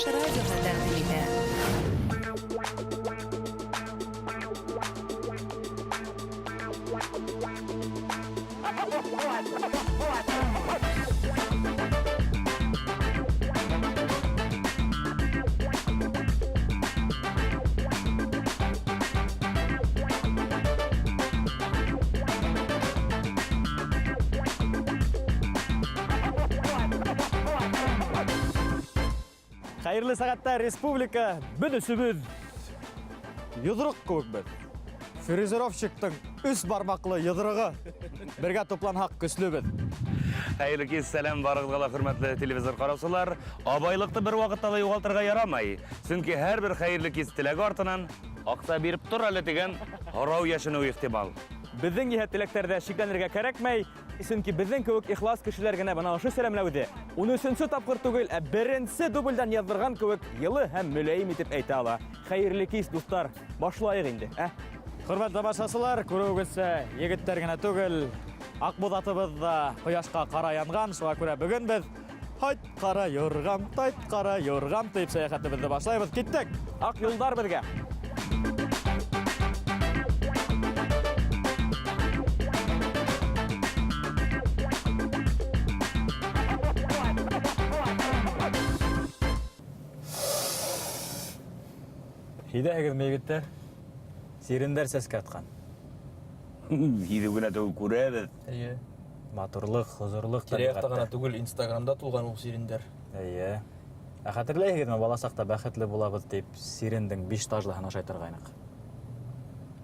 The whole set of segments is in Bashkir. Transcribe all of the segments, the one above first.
Чуваш радиоһы тәкъдим итә. Хәйерле сәғәттә республика беҙ өсөбөҙ йоҙроҡ кеүек беҙ. Фрезеровщиктың өс бармаҡлы йоҙроғо. Бергә тупланһаҡ көслөбеҙ. Хәйерле кис, сәләм барығыҙға ла, хөрмәтле телевизор ҡараусылар. Абайлыҡты бер ваҡытта ла юғалтырға ярамай. Сөнки һәр бер хәйерле кис теләге артынан аҡса биреп тор әле тигән һорау йәшенеүе ихтимал. Беҙҙең иһә теләктәрҙә шикләнергә кәрәкмәй, сөнки беҙҙең кеүек ихлас кешеләр генә бына ошо сәләмләүҙе унөсөнсө тапҡыр түгел, ә беренсе дубльдән яҙҙырған кеүек йылы һәм мөләйем итеп әйтә ала. Хәйерле кис, дуҫтар! Башлайыҡ инде, ә? Хөрмәтле тамашасылар, күреүегеҙсә, егеттәр генә түгел, Аҡбуҙатыбыҙ да ҡояшҡа ҡара янған, шуға күрә бөгөн беҙ Һайт ҡара юрғам, тайт ҡара юрғам тип сәйәхәтебеҙҙе башлайбыҙ. Киттек! Аҡ юлдар беҙгә! Һиҙәһегеҙме, егеттәр? Сирендәр сәскә атҡан. Һиҙеү генә түгел, күрәбеҙ. Эйе. Матурлыҡ, хозурлыҡ Тирә-яҡта ғына түгел, Инстаграмда тулған ул сирендәр. Эйе. Ә хәтерләйһегеҙме, бала саҡта бәхетле булабыҙ тип сирендең биш тажлыһын ашай торғайныҡ?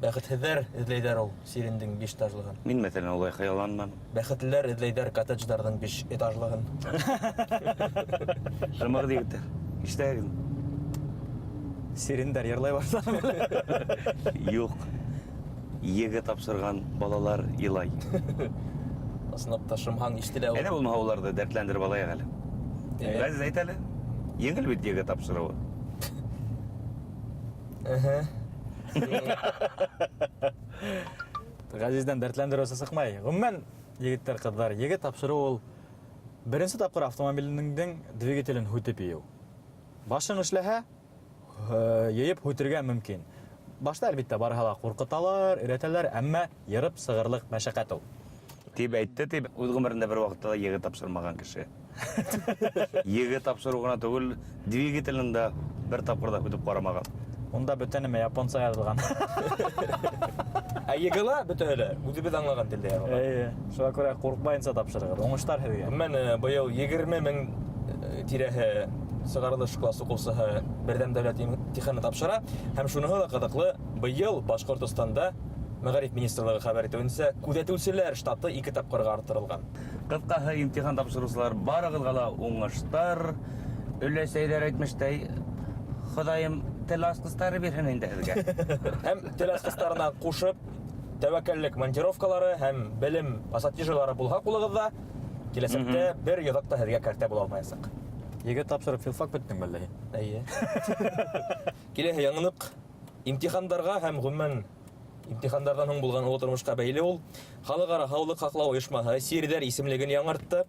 Бәхетһеҙҙәр эҙләйҙәр ул сирендең биш тажлыһын. Мин, мәҫәлән, улай хыялланманым. Бәхетлеләр эҙләйҙәр коттедждарҙың биш этажлыһын. Шымығыҙ, егеттәр. Ишетәһегеҙме? Сирендәр йырлай башланы. Юҡ. ЕГЭ тапшырған балалар илай. Ысынлап та шымһаң ишетелә ул. Әйҙә булмаһа уларҙы дәртләндереп алайыҡ әле. Ғәзиз, әйт әле. Еңел бит ЕГЭ тапшырыуы. Эһе. Ғәзиздән дәртләндереүсе сыҡмай. Ғөмүмән, егеттәр, ҡыҙҙар, ЕГЭ тапшырыу ул беренсе тапҡыр автомобилеңдең двигателен һүтеп йыйыу. Башың эшләһә, йыйып һүтергә мөмкин. Башта, әлбиттә, барыһы ла ҡурҡыталар, өйрәтәләр, әммә йырып сығырлыҡ мәшәҡәт ул. Тип әйтте, тип, үҙ ғүмерендә бер ваҡытта ла ЕГЭ тапшырмаған кеше. ЕГЭ тапшырыу ғына түгел, двигателен дә бер тапҡыр ҙа һүтеп ҡарамаған. Унда бөтә нәмә японса яҙылған. Ә ЕГЭ-ла бөтәһе лә үҙебеҙ аңлаған телдә яҙылған. Эйе, шуға күрә ҡурҡмайынса тапшырығыҙ. Уңыштар һеҙгә. Ғөмүмән, быйыл 20 мең тирәһе сығарылыш класс уҡыусыһы берҙәм дәүләт имтиханы тапшыра. Һәм шуныһы ла ҡыҙыҡлы, быйыл Башҡортостанда Мәғариф министрлығы хәбәр итеүенсә, күҙәтеүселәр штаты 2 тапҡырға арттырылған. Ҡыҫҡаһы, имтихан тапшырыусылар барығыҙға ла уңыштар. Өләсәйҙәр әйтмештәй, Хоҙайым тел асҡыстары бирһен инде һеҙгә. Һәм тел асҡыстарына ҡушып, тәүәккәллек монтировкалары һәм белем пассатижалары булһа ҡулығыҙҙа, киләсәктә бер йоҙаҡ та һеҙгә кәртә була алмаясаҡ. Егет тапшырып филфак бөттөң мәллә һин? Эйе. Киләһе яңылыҡ имтихандарға һәм ғөмүмән имтихандарҙан һуң булған оло тормошҡа бәйле ул. Халыҡ-ара һаулыҡ һаҡлау ойошмаһы сирҙәр исемлеген яңыртты.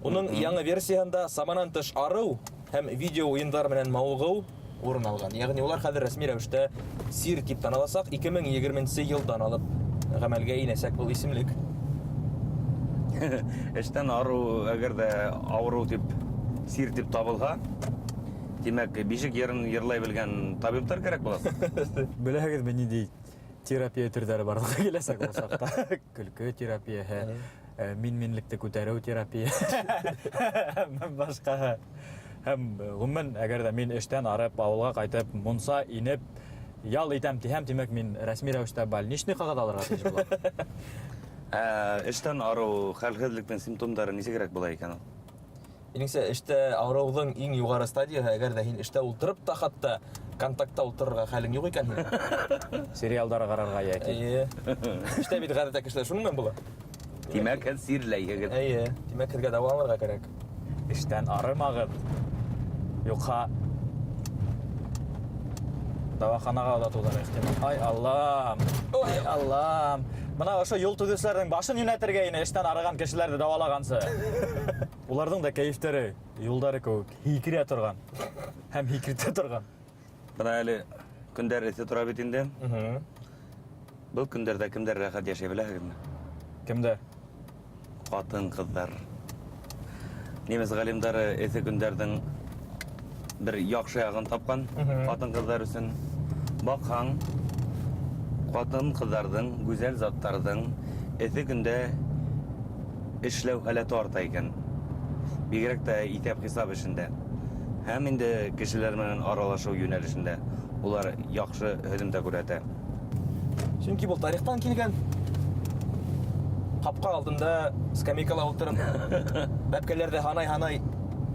Уның яңы версияһында саманан тыш арыу һәм видео уйындар менән мауығыу урын алған. Йәғни улар хәҙер рәсми рәүештә сир тип таныласаҡ. 2020 йылдан алып ғәмәлгә инәсәк был исемлек. Эштән арыу, әгәр ҙә ауырыу тип сир тип табылһа, тимәк, бишек йырын йырлай белгән табиптар кәрәк буласаҡ. Беләһегеҙме, ниндәй терапия төрҙәре барлыҡҡа киләсәк ул саҡта? Көлкө терапияһы, мин-минлекте күтәреү терапияһы, башҡаһы. Һәм ғөмүмән, әгәр ҙә мин эштән арып, ауылға ҡайтып, мунса инеп, ял итәм тиһәм, тимәк, мин рәсми рәүештә больничный ҡағыҙ алырға тейеш булам. Эштән арыу, хәлһеҙлектең симптомдары нисегерәк була икән ул? Минеңсә, эштә арыуҙың иң юғары стадияһы, әгәр ҙә һин эштә ултырып та хатта контактта ултырырға хәлең юҡ икән һинең. Сериалдар ҡарарға йәки. Эйе. Эштә бит ғәҙәттә кешеләр шуның менән була. Тимәк, һеҙ сирләйһегеҙ. Эйе, тимәк, һеҙгә дауаланырға кәрәк. Эштән арымағыҙ. Юҡһа дауаханаға оҙатыуҙары ихтимал. Ай Аллам, ай Аллам. Бына ошо юл төҙөүселәрҙең башын йүнәтергә ине эштән арыған кешеләрҙе дауалағансы. Уларҙың да кәйефтәре юлдары кеүек һикерә торған һәм һикертә торған. Бына әле көндәр эҫе тора бит инде. Был көндәрҙә кемдәр рәхәт йәшәй беләһегеҙме? Кемдәр? Ҡатын-ҡыҙҙар. Немец ғалимдары эҫе көндәрҙең бер яҡшы яғын тапҡан ҡатын-ҡыҙҙар өсөн. Баҡһаң, ҡатын-ҡыҙҙарҙың, гүзәл заттарҙың эҫе көндә эшләү һәләте арта икән. Бигерәк тә иҫәп-хисап эшендә. Һәм инде кешеләр менән аралашыу йүнәлешендә улар яҡшы һөҙөмтә күрһәтә. Сөнки был тарихтан килгән. Ҡапҡа алдында скамейкала ултырып, бәпкәләрҙе һанай-һанай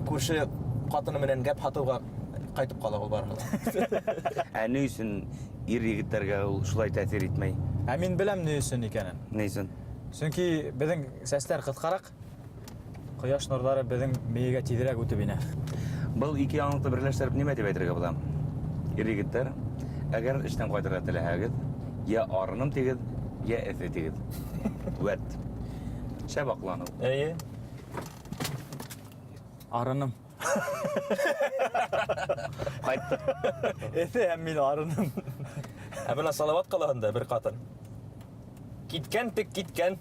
күрше ҡатыны менән гәп һатыуға ҡайтып ҡала ул барыһы ла. Ә ни өсөн ир егеттәргә ул шулай тәьҫир итмәй? Ә мин беләм ни өсөн икәнен. Ни өсөн? Сөнки беҙҙең сәстәр ҡыҫҡараҡ, ҡояш нурҙары беҙҙең мейегә тиҙерәк үтеп инә. Был ике яңылыҡты берләштереп нимә тип әйтергә була? Ир егеттәр, әгәр эштән ҡайтырға теләһәгеҙ, йә арыным тигеҙ, йә эҫе тигеҙ. Вәт. Шәп аҡланыу. Эйе. Арыным. Ҡайттыҡ. Эҫе һәм мин арыным. Ә бына Салават ҡалаһында бер ҡатын. Киткән тек киткән.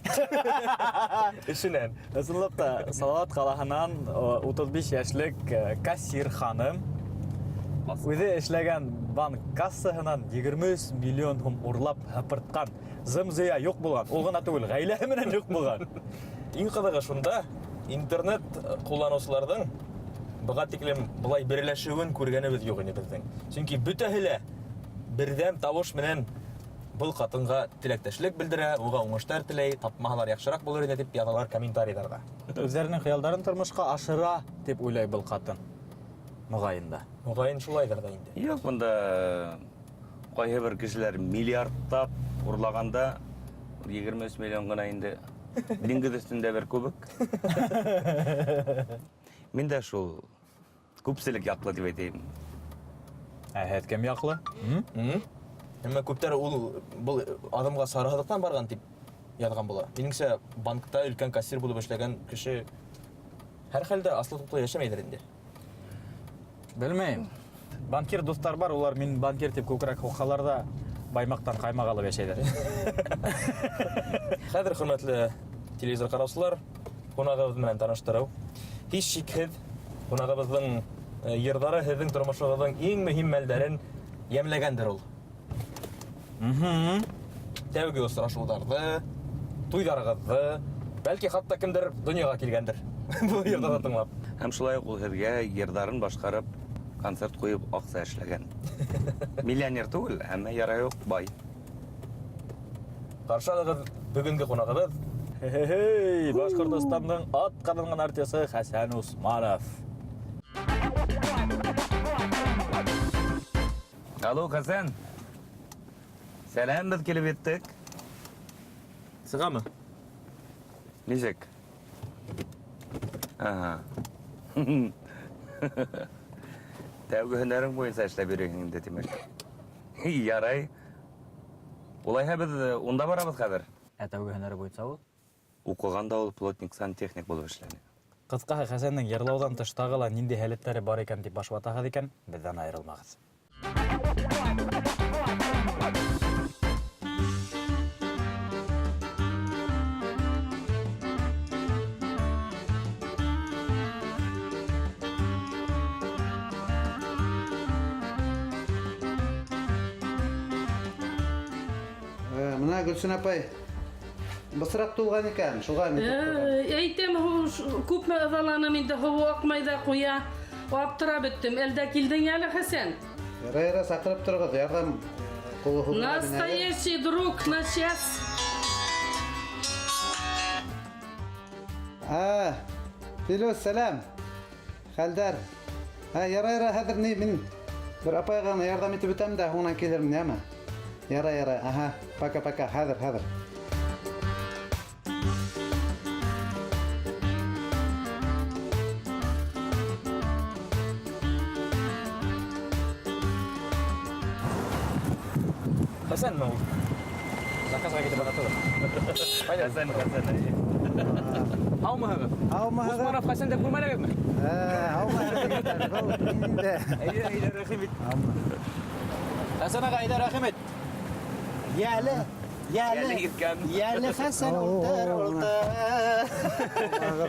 Эшенән. Ысынлап та, Салават ҡалаһынан 35 йәшлек кассир ханым үҙе эшләгән банк кассаһынан 23 миллион һум урлап һыпыртҡан. Зым-зыя юҡ булған. Ул ғына түгел, ғаиләһе менән юҡ булған. Иң ҡыҙығы шунда, интернет ҡулланыусыларҙың быға тиклем былай берләшеүен күргәнебеҙ юҡ ине беҙҙең. Сөнки бөтәһе лә берҙәм тауыш менән был ҡатынға теләктәшлек белдерә, уға уңыштар теләй, тапмаһалар яҡшыраҡ булыр ине тип яҙалар комментарийҙарҙа. Үҙҙәренең хыялдарын тормошҡа ашыра тип уйлай был ҡатын. Моғайын да. Моғайын шулайҙыр ҙа инде. Юҡ, бында ҡайһы бер кешеләр миллиардтап урлағанда 23 миллион ғына инде диңгеҙ өҫтөндә бер күбек. Мин дә шул күпселек яҡлы тип әйтәйем. Ә һеҙ кем яҡлы? Әммә күптәр ул был аҙымға сараһыҙлыҡтан барған тип яҙған була. Минеңсә, банкта өлкән кассир булып эшләгән кеше һәр хәлдә аслы-туҡлы йәшәмәйҙер инде. Белмәйем. Банкир дуҫтар бар, улар мин банкир тип күкрәк һуҡһалар ҙа баймаҡтан ҡаймаҡ алып йәшәйҙәр. Хәҙер, хөрмәтле телевизор ҡараусылар, ҡунағыбыҙ менән таныштырыу. Һис шикһеҙ, ҡунағыбыҙҙың йырҙары һеҙҙең тормошоғоҙҙоң иң мөһим мәлдәрен йәмләгәндер ул. Тәүге осрашыуҙарҙы, туйҙарығыҙҙы, бәлки хатта кемдер донъяға килгәндер. Был йырҙарҙы тыңлап. Һәм шулай уҡ ул һеҙгә йырҙарын башҡарып, концерт ҡуйып аҡса эшләгән. Миллионер түгел, әммә ярай уҡ бай. Ҡаршы алығыҙ бөгөнгө ҡунағыбыҙ. Хе-хе-хей, Башҡортостандың ат ҡаҙанған артисы Хәсән Усманов. Алло, Хәсән. Сәләм, беҙ килеп еттек. Сығамы? Нисек? Ага. Тәүге һөнәрең буйынса эшләп йөрөйһөң инде, тимәк. Ярай. Улайһа беҙ унда барабыҙ хәҙер. Ә тәүге һөнәре буйынса ул? Уҡыған да ул плотник, сантехник булып эшләне. Ҡыҫҡаһы, Хәсәндең йырлауҙан тыш тағы ла ниндәй һәләттәре бар икән тип баш ватаһығыҙ икән, беҙҙән айырылмағыҙ. Бына Гөлсөн апай, бысраҡ тулған икән, шуға мин тип Әйтәм, күпме ыҙаланым инде, һыуы аҡмай ҙа ҡуя. Аптырап бөттөм. Әлдә килдең әле, Хәсән? Ярай, ярай, саҡырып тороғоҙ, ярҙам ҡулы һуҙыла мин әле. Настоящий друг на час. Филүс, сәләм. Хәлдәр. Ярай, ярай, хәҙер ни, мин бер апайға ғына ярҙам итеп үтәм дә, һуңынан килермен, йәме? Ярай, ярай, аһа, пока, пока, хәҙер, хәҙер. Хәсәнме ул? Заказға китеп бара түгел. Хәсән, Хәсән. Һаумыһығыҙ? Һаумыһығыҙ? Усманов Хәсәнде күрмәнегеҙме? Һаумыһығыҙ, егеттәр. Был мин инде. Әйҙә, әйҙә, рәхим ит. Хәсән ағай, әйҙә, рәхим ит. Йәле, йәле, Йәле иткән. йәле Хәсән ултыр, ултыр.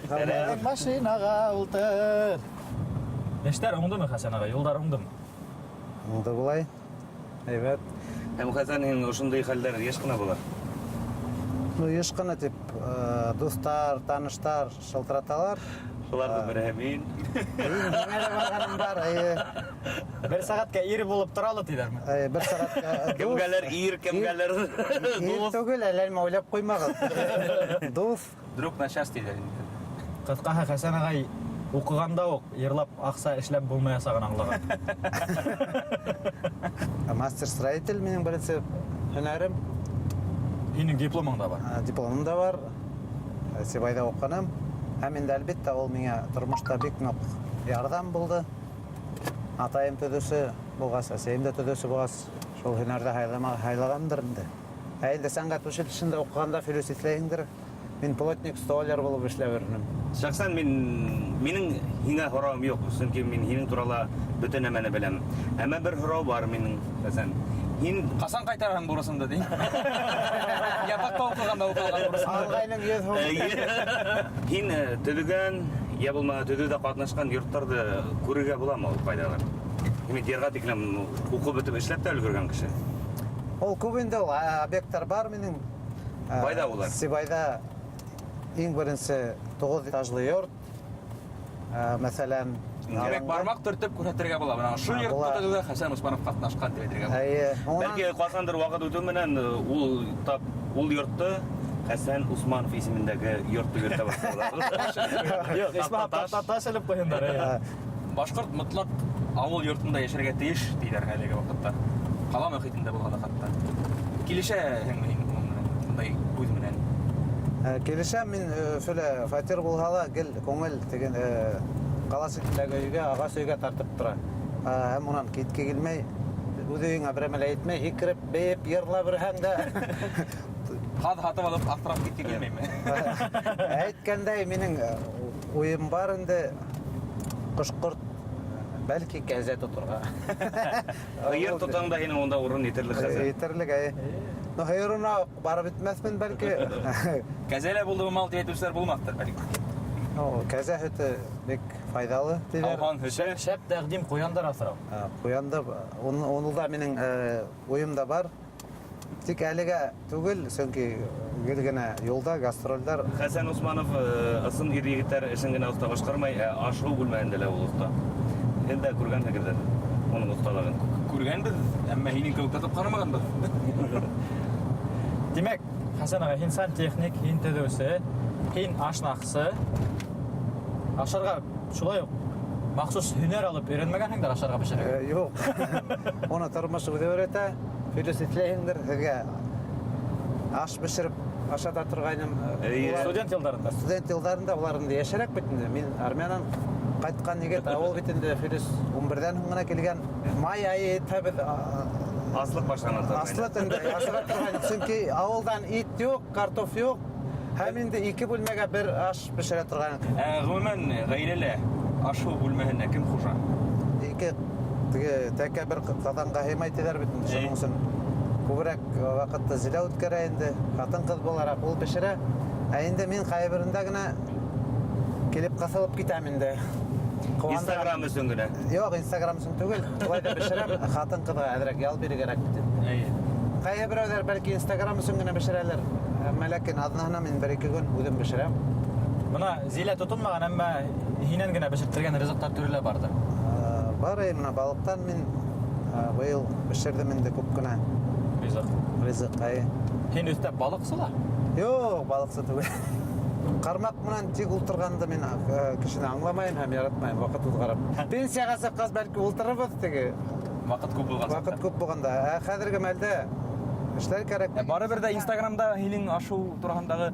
Беҙҙең машинаға ултыр. Эштәр уңдымы, Хәсән ағай? Юлдар уңдымы? Уңды былай. Әйбәт. Һәм Хәсән, һин ошондай хәлдәр йыш ҡына була. Ну, йыш ҡына тип, дуҫтар, таныштар шылтыраталар. Шуларҙың береһе мин. Мин һиңә лә барғаным бар, әйе. Бер сәғәткә ир булып тора ла тиҙәрме? Әйе, бер сәғәткә дуҫ. Кемгәлер ир, кемгәлер Ир дуҫ. түгел, әллә нимә уйлап ҡуймағыҙ. Дуҫ. Друг на час тиҙәр инде. Ҡыҫҡаһы, Хәсән ағай уҡығанда уҡ йырлап аҡса эшләп булмаясағын аңлаған. Мастер-строитель минең беренсе һөнәрем. Һинең дипломың да бар. Дипломым да бар. Сибайҙа уҡыным. Һәм инде, әлбиттә, ул миңә тормошта бик ныҡ ярҙам булды. Атайым төҙөүсе булғас, әсәйем дә төҙөүсе булғас, шул һөнәрҙе һайлағандыр инде. Ә инде сәнғәт училищеһында уҡығанда, Филүс, иҫләйһеңдер, мин плотник, столяр булып эшләп йөрөнөм. Шәхсән мин, минең һиңә һорауым юҡ, сөнки мин һинең турала бөтә нәмәне беләм. Әммә бер һорау бар минең, Хәсән. Һин Ҡасан ҡайтараһың бурысыңды, ти? Ятаҡта уҡығанда уҡылған бурысыңды. Алғайның 100 һум. Һин төҙөгән, йә булмаһа төҙөүҙә ҡатнашҡан йорттарҙы күрергә буламы ул ҡайҙалыр? Һин бит йырға тиклем уҡып бөтөп эшләп тә өлгөргән кеше. Ул күп инде ул, объекттар бар минең. Ҡайҙа улар? Сибайҙа иң беренсе 9 этажлы йорт. Мәҫәлән, Тимәк, бармаҡ төртөп күрһәтергә була. Бына ошо йортто Була. төҙөүҙә Хәсән Усманов ҡатнашҡан тип әйтергә була. Әйе. Унан Бәлки ҡасандыр ваҡыт үтеү менән ул тап ул йортто Хәсән Усманов исемендәге йорт дип йөрөтә башларҙар. Юҡ, исмаһам таш элеп ҡуйһындар. Башҡорт мотлаҡ ауыл йортонда йәшәргә тейеш тиҙәр әлеге ваҡытта. Ҡала мөхитендә булһа ла хатта. Килешәһеңме һин уның менән, бындай һүҙ менән? Килешәм мин, Өфөлә фатир булһа ла гел күңел тиген, ҡала ситендәге өйгә, ағас өйгә тартып тора. Һәм унан китке килмәй, үҙ өйөңә берәмә лә етмәй, һикереп, бейеп, йырлап йөрөһәң дә. Ҡаҙ һатып алып аҫрап китке килмәйме? Әйткәндәй, минең уйым бар инде, ҡош-ҡорт, бәлки кәзә тоторға. Һыйыр тотаң да һинең унда урын етерлек хәҙер. Етерлек, әйе. Но һыйырына барып етмәҫмен бәлки. Кәзә лә булдымы мал тип әйтеүселәр булмаҫтыр бәлки. Кәзә һөтө бик файҙалы тиҙәр. Ауған һөтө. Шәп тәҡдим ҡуяндар аҫрау. Ҡуянда, уны да минең уйымда бар. Тик әлегә түгел, сөнки гел генә юлда, гастролдәр. Хәсән Усманов ысын ир егеттәр эшен генә оҫта башҡармай, ә аш-һыу бүлмәһендә лә ул оҫта. Һеҙ ҙә күргәнһегеҙҙер уның оҫталығын. Күргәнбеҙ, әммә һинең кеүек тотоп ҡарамағанбыҙ. Тимәк, Хәсән ағай, һин сантехник, һин төҙөүсе, һин ашнаҡсы. Ашарға шулай уҡ махсус һөнәр алып өйрәнмәгәнһеңдер ашарға бешерергә? Юҡ. Уны тормош үҙе өйрәтә. Филүс, иҫләйһеңдер, һеҙгә аш бешереп ашата торғайным. Эйе. Студент йылдарында. Студент йылдарында улар инде йәшерәк бит инде. Мин армиянан ҡайтҡан егет, ә ул бит инде Филүс ун берҙән һуң ғына килгән. Май айы етһә беҙ, Аслыҡ башлана торғайны. Аслыҡ инде, асыға торғайны. Сөнки ауылдан ит юҡ, картоф юҡ. Һәм инде ике бүлмәгә бер аш бешерә торған. Ғөмүмән, ғаиләлә аш-һыу бүлмәһенә кем хужа? Ике теге тәкә бер ҡаҙанға һыймай тиҙәр бит инде. Шуның өсөн күберәк ваҡытты Зилә үткәрә инде. Ҡатын-ҡыҙ булараҡ ул бешерә. Ә инде мин ҡайберендә генә килеп ҡыҫылып китәм инде. Ҡыуандыра. Инстаграм өсөн генә. Юҡ, Инстаграм өсөн түгел. Улай ҙа бешерәм. Ҡатын-ҡыҙға әҙерәк ял бирергә кәрәк бит инде. Эйе. Ҡайһы берәүҙәр бәлки Инстаграм өсөн генә бешерәләр. Әммә ләкин аҙнаһына мин бер-ике көн үҙем бешерәм. Бына Зилә тотонмаған, әммә һинән генә бешерттергән ризыҡтар төрө лә барҙыр. Бар, әй, бына балыҡтан мин быйыл бешерҙем инде күп кенә. Ризыҡ. Ризыҡ, әй. Һин өҫтәп балыҡсы ла? Юҡ, балыҡсы түгел. Ҡармаҡ менән тик ултырғанды мин кешене аңламайым һәм яратмайым, ваҡыт уҙғарып. Пенсияға сыҡҡас бәлки ултырырбыҙ теге. Ваҡыт күп булған Ваҡыт саҡта. күп булғанда. Ә хәҙерге мәлдә эшләр кәрәк. Барыбер ҙә Инстаграмда һинең ашыу тураһындағы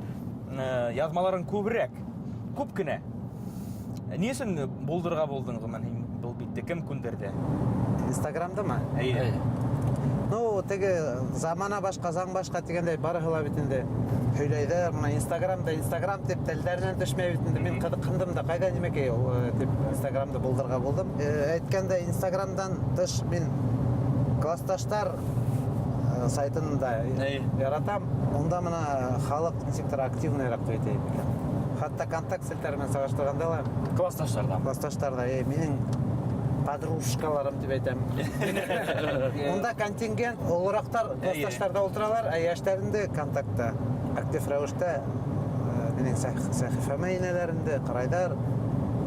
яҙмаларың күберәк. Күп кенә. Ни өсөн булдырға булдың ғөмүмән һин был битте? Кем күндерҙе? Инстаграмдамы? Эйе. Эйе. Ну, теге замана башҡа, заң башҡа тигәндәй, барыһы ла бит инде һөйләйҙәр, бына Инстаграмда Инстаграм тип телдәренән төшмәй бит инде. Мин ҡыҙыҡһындым да, ҡайҙа нимәкәй ул тип Инстаграмды булдырырға булдым. Әйткәндәй, Инстаграмдан тыш мин классташтар сайтын да яратам. Унда бына халыҡ нисектер активныйыраҡ тип әйтәйем икән. Хатта контакт селтәре менән сағыштырғанда ла. Классташтарҙа. Классташтарҙа, минең подружкаларым тип әйтәм. Унда контингент олораҡтар классташтарҙа ултыралар, ә йәштәр инде контактта актив рәүештә минең сәхифәмә инәләр инде, ҡарайҙар,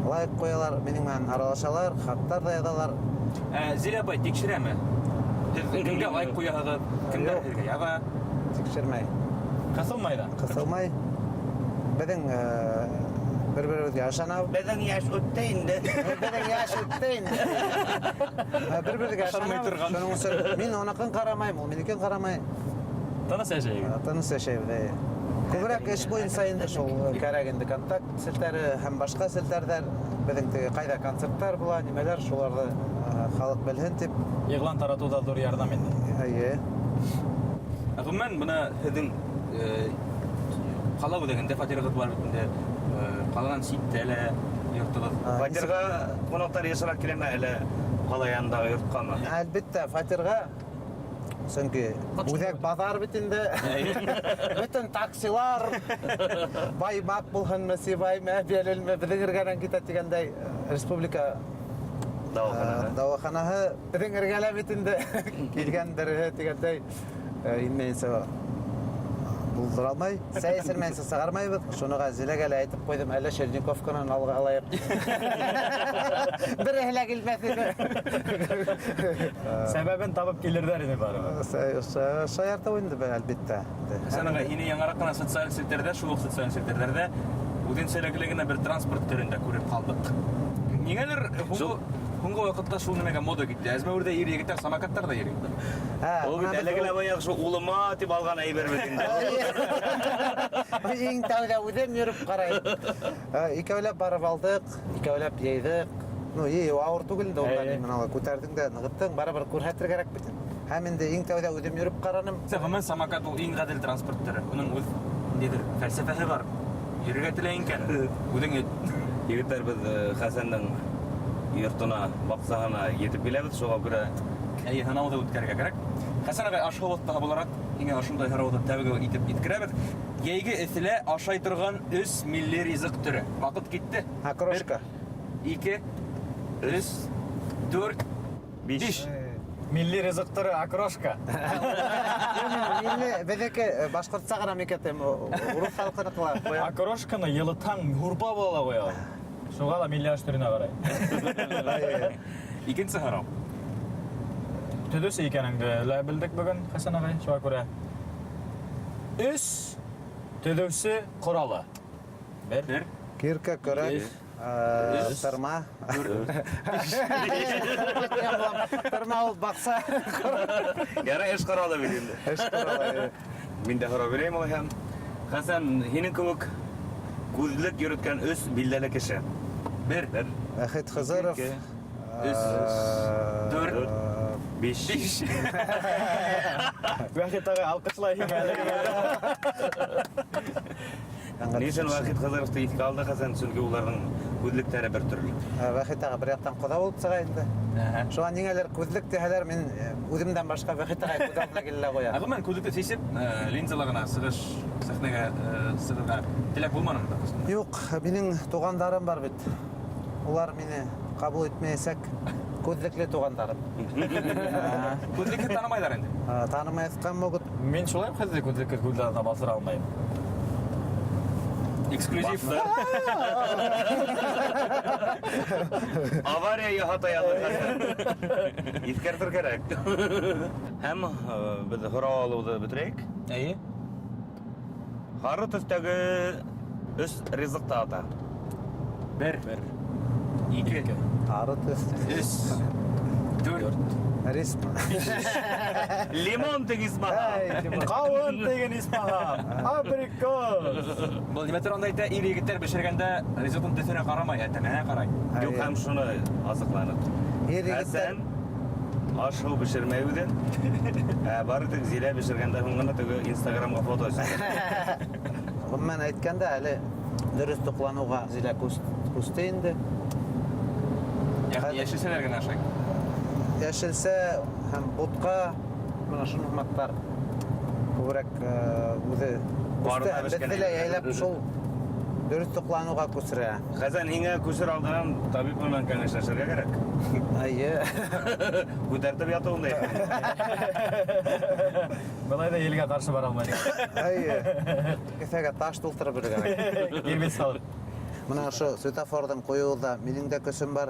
лайк ҡуялар, минең менән аралашалар, хаттар ҙа яҙалар. Зилә апай тикшерәме? Һеҙ кемгә лайк ҡуяһығыҙ, кемдәр һеҙгә яҙа? Тикшермәй. Ҡыҫылмай ҙа? Ҡыҫылмай. Беҙҙең бер-беребеҙгә ышанабыҙ. Беҙҙең йәш үтте инде. Беҙҙең йәш үтте инде. Бер-беребеҙгә Ышанмай ышанабыҙ. торған. Шуның өсөн мин уныҡын ҡарамайым, ул минекен ҡарамай. Тыныс йәшәйбеҙ. Тыныс йәшәйбеҙ, эйе. Күберәк эш буйынса инде шул кәрәк инде контакт селтәре һәм башҡа селтәрҙәр. Беҙҙең теге ҡайҙа концерттар була, нимәләр, шуларҙы халыҡ белһен тип. Иғлан таратыуҙа ҙур ярҙам инде. Эйе. Ғөмүмән, бына һеҙҙең ҡала үҙәгендә фатирығыҙ бар бит инде. Ҡаланан ситтә лә йортоғоҙ. Фатирға ҡунаҡтар йышыраҡ киләме әллә ҡала янындағы йортҡамы? Әлбиттә, фатирға. Сөнки үҙәк баҙар бит инде. Бөтөн таксилар, баймаҡ булһынмы, Сибаймы, Әбйәлилме, беҙҙең эргәнән китә тигәндәй, республика дауаханаһы. Дауаханаһы беҙҙең эргәлә бит инде. Килгән береһе тигәндәй, инмәйенсә булдыра алмай. Сәй эсермәйенсә сығармайбыҙ. Шуныға Зиләгә лә әйтеп ҡуйҙым, әллә Черниковканан алға алайыҡ. Береһе лә килмәҫ ине. Сәбәбен табып килерҙәр ине барыбер. Шаяртыу инде, әлбиттә. Хәсән ағай, һине яңыраҡ ҡына социаль селтәрҙә, шул уҡ социаль селтәрҙәрҙә үҙенсәлекле генә бер транспорт төрөндә күреп ҡалдыҡ. Ниңәлер һуңғы ваҡытта шул нимәгә мода китте. Әзмәүерҙә ир егеттәр самокаттарҙа йөрөй. Ул бит әлеге лә баяғы шул улыма тип алған әйбер бит инде. Иң тәүҙә үҙем йөрөп ҡарайым. Икәүләп барып алдыҡ, икәүләп йыйҙыҡ. Ну, йыйыу ауыр түгел инде, унда мин ала күтәрҙең дә нығыттың, барыбер күрһәтер кәрәк бит инде. Һәм инде иң тәүҙә үҙем йөрөп ҡараным. Ғөмүмән, самокат ул иң ғәҙел транспорт төрө. Уның үҙ ниндәйҙер фәлсәфәһе бар. Йөрөргә теләйен икән, үҙең әйт. Егеттәр, беҙ Хәсәндең йортона, баҡсаһына етеп киләбеҙ, шуға күрә Әйе, һынауҙы үткәрергә кәрәк. Хәсән ағай, аш-һыу оҫтаһы булараҡ, һиңә ошондай һорауҙы тәүге итеп еткерәбеҙ. Йәйге эҫелә ашай торған өс милли ризыҡ төрө. Ваҡыт китте. Окрошка. Бер, ике, өс, дүрт, биш. биш. Милли ризыҡ төрө окрошка. Милли, беҙҙеке башҡортса ғына микән, урыҫ халҡыныҡы ла. Окрошканы йылытһаң, һурпа була ла ҡуя. Шуға ла милли аш төрөнә ҡарай. Икенсе һорау. Төҙөүсе икәнеңде лә белдек бөгөн, Хәсән ағай, шуға күрә. Өс төҙөүсе ҡоралы. Бер. Бер. Кирка, көрәк, Ике. Өс. тырма. Дүрт. Тырма ул баҡса. Ярай, эш ҡоралы бит инде. Эш ҡоралы, эйе. Мин дә һорау бирәйем улайһа. Хәсән, һинең кеүек күҙлек йөрөткән өс билдәле кеше. Бер. Бер. Вахит Хызыров. Ике. Өс. Дүрт. Биш. Биш. Вахит ағай алҡышлай һиңә әле. Ни өсөн Вахит Хызыровты иҫкә алды Хәсән? Сөнки уларҙың күҙлектәре бер төрлө. Вахит аға бер яҡтан ҡоҙа булып сыға инде. Шуға ниңәлер күҙлек тиһәләр, мин үҙемдән башҡа Вахит ағай күҙ алдына килә лә ҡуя. Ә ғөмүмән, күҙлекте сисеп, линзала ғына сығыш сәхнәгә сығырға теләк булманымы да? Юҡ, минең туғандарым бар бит. Улар мине ҡабул итмәйәсәк. Күҙлекле туғандарым. Күҙлекһеҙ танымайҙар инде. Танымаяҫҡан могут. Мин шулай уҡ хәҙер күҙлекһеҙ күҙ алдына баҫтыра алмайым. Эксклюзив. Баҫтыр. Авария яһата яҙҙы. Иҫкәртер кәрәк. Һәм беҙ һорау алыуҙы бөтөрәйек. Эйе. Һары төҫтәге өс ризыҡ та ата. Бер. Бер. Ике. Ике. Һары төҫ. Өс. Дүрт. Рис. Лимон тиген исмаһам. Эй, лимон. Ҡауын тиген исмаһам. Абрикос. Был нимә туранда әйтә? Ир егеттәр бешергәндә ризыҡтың төҫөнә ҡарамай, ә тәменә ҡарай. Юҡ, һәм шуны асыҡланыҡ. Ир егеттәр Хәсән Аш-һыу бешермәй үҙе. Ә бары тик Зилә бешергәндән һуң ғына теге Инстаграмға фото төшә. Ғөмүмән әйткәндә, әле дөрөҫ туҡланыуға Зилә күсте инде. Йәшелсәләр генә ашай. Йәшелсә һәм бутҡа, мына шуны һымаҡтар күберәк үҙе Барына күсте һәм бешкән беҙҙе лә әйберҙәр. йәйләп шул дөрөҫ туҡланыуға күсерә. Хәсән, һиңә күсер алдынан табип менән кәңәшләшергә кәрәк. Эйе. Күтәртеп ятыуын да әйтмәй. Былай ҙа елгә ҡаршы бара алмай. Эйе. Кеҫәгә таш тултырып бирергә кәрәк. Кирбес салып. Мына ошо светофорҙың ҡуйыуында минең дә көсөм бар.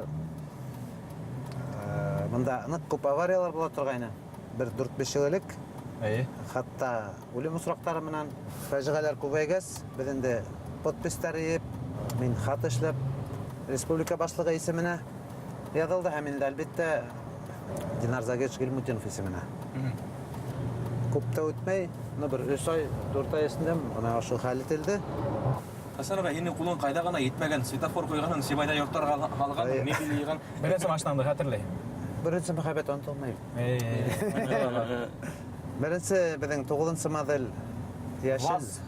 Бында ныҡ күп авариялар була торғайны. Бер дүрт-биш йыл элек. Хатта үлем осраҡтары менән фажиғәләр күбәйгәс, беҙ инде подпистар йыйып, мин хат эшләп республика башлығы исеменә яҙылды һәм инде әлбиттә Динар Загитович Гильмутдинов исеменә. Күп тә үтмәй, бер өс ай, дүрт ай эсендә бына ошо хәл ителде. Хәсән ағай, һинең ҡулың ҡайҙа ғына етмәгән, светофор ҡуйғанһың, Сибайҙа йорттарға һалған, мебель йыйған. Беренсе машинаңды хәтерләйһең? Беренсе мөхәббәт онотолмай. Беренсе беҙҙең туғыҙынсы модель йәшел. ВАЗ.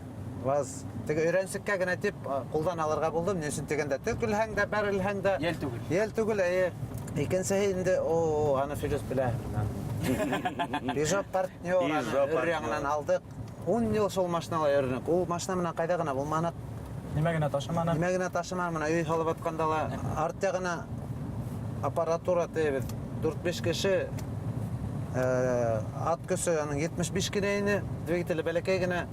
ВАЗ. Теге өйрәнсеккә генә тип, ҡулдан алырға булдым. Ни өсөн тигәндә, төкөлһәң дә, бәрелһәң дә. Йәл түгел. Йәл түгел, эйе. Икенсеһе инде, о, аны Филүс белә. Peugeot Partner, аны Peugeot өр Partner. яңынан алдыҡ. 10 йыл шул машинала йөрөнөк. Ул машина менән ҡайҙа ғына булманыҡ. Нимә генә ташыманы? Нимә генә ташыманы, мына өй һалып атҡанда ла арт яғына аппаратура тейбеҙ. Дүрт-биш кеше, ат көсө аның етмеш биш кенә ине, двигателе бәләкәй генә.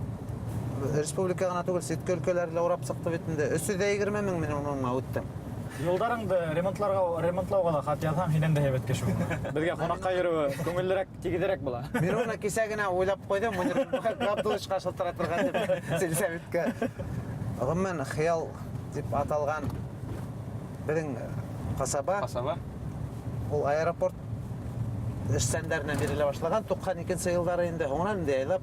Республика ғына түгел, ситке өлкәләрҙе лә урап сыҡты бит инде. Өс йөҙ ҙә егерме мең мин уның менән үттем. Юлдарыңды ремонтлауға ла хат яҙһаң, һинән дә һәйбәт кеше булыр. Беҙгә ҡунаҡҡа йөрөүе күңеллерәк, тигеҙерәк була. Мин уны кисә генә уйлап ҡуйҙым, Мөнир Ғабдулловичҡа шылтыратырға тип, сельсоветҡа. Ғөмүмән, хыял тип аталған беҙҙең ҡасаба. Ҡасаба. Ул аэропорт эшсәндәренә бирелә башлаған туҡһан икенсе йылдары инде. Һуңынан инде яйлап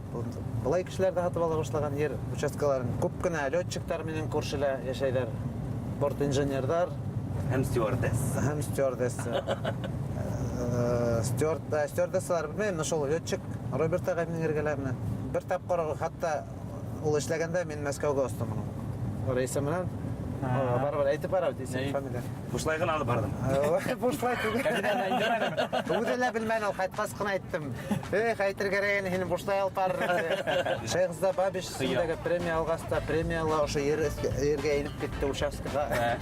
былай кешеләр ҙә һатып ала башлаған ер участкаларын. Күп кенә летчиктар менән күршелә йәшәйҙәр. Борт инженерҙар. Һәм стюардесса. Һәм стюардесса. Стюардессалар белмәйем, но шул летчик Роберт ағай менән эргәлә менә. Бер тапҡыр хатта ул эшләгәндә мин Мәскәүгә остом уның рейсы менән. Барыбер әйтеп бара бит исем, фамилия. Бушлай ғына алып барҙым. Бушлай түгел. Үҙе лә белмәне, ул ҡайтҡас ҡына әйттем. Эх, әйтер кәрәк ине, һине бушлай алып барыр. Шәйхзада Бабич исемендәге премия алғас та, премияла ошо ергә инеп китте участкаға.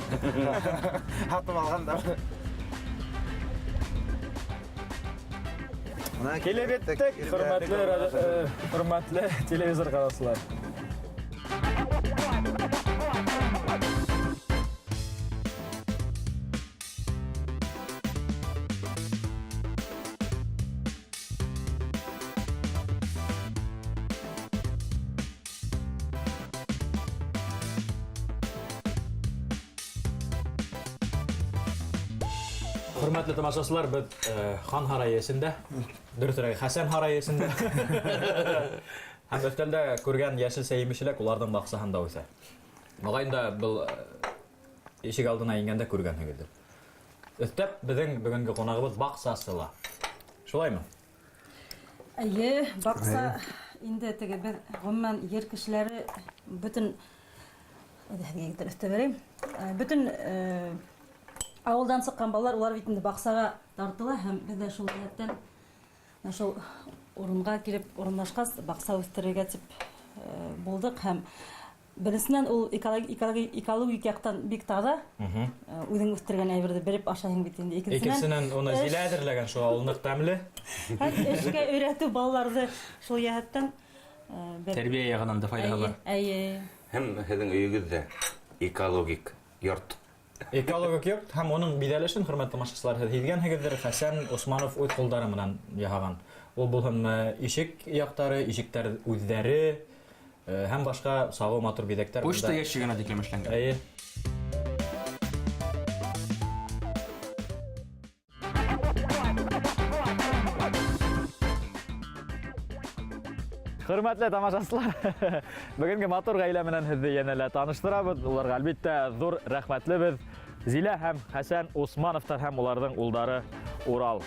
Һатып алған да. Мына Килеп еттек, хөрмәтле телевизор ҡараусылар. Хөрмәтле тамашасылар, беҙ Хан һарайы эсендә, дөрөҫөрәге Хәсән һарайы эсендә. Һәм өҫтәлдә күргән йәшелсә емешеләк уларҙың баҡсаһында үҫә. Моғайын да был ишек алдына ингәндә күргәнһегеҙҙер. Өҫтәп беҙҙең бөгөнгө ҡунағыбыҙ баҡсасы ла. Шулаймы? Эйе, баҡса инде теге беҙ ғөмүмән ер кешеләре бөтөн, әйҙә, һеҙгә егеттәр өҫтәп бирәйем. Бөтөн ауылдан сыҡҡан балалар улар бит инде баҡсаға тартыла һәм беҙ ҙә шул йәһәттән менә шул урынға килеп урынлашҡас баҡса үҫтерергә тип булдыҡ һәм беренсенән ул экологик яҡтан бик таҙа. Үҙең үҫтергән әйберҙе белеп ашайһың бит инде. Икенсенән, Икенсенән уны Зилә әҙерләгән, шуға ул ныҡ тәмле. Һәм эшкә өйрәтеү балаларҙы шул йәһәттән бер Тәрбиә яғынан да файҙаһы бар. Эйе, эйе. Һәм һеҙҙең өйөгөҙ ҙә экологик йорт. Экологик йорт һәм уның биҙәлешен, хөрмәтле тамашасылар, һеҙ һиҙгәнһегеҙҙер, Хәсән Усманов үҙ ҡулдары менән яһаған. Ул булһын ишек яҡтары, ишектәр үҙҙәре һәм башҡа сағыу матур биҙәктәр. Почта Бында ящигына тиклем эшләнгән. Эйе. Хөрмәтле тамашасылар, бөгөнгө матур ғаилә менән һеҙҙе йәнә лә таныштырабыҙ. Уларға әлбиттә ҙур рәхмәтлебеҙ. Зилә һәм Хәсән Усмановтар һәм уларҙың улдары Урал.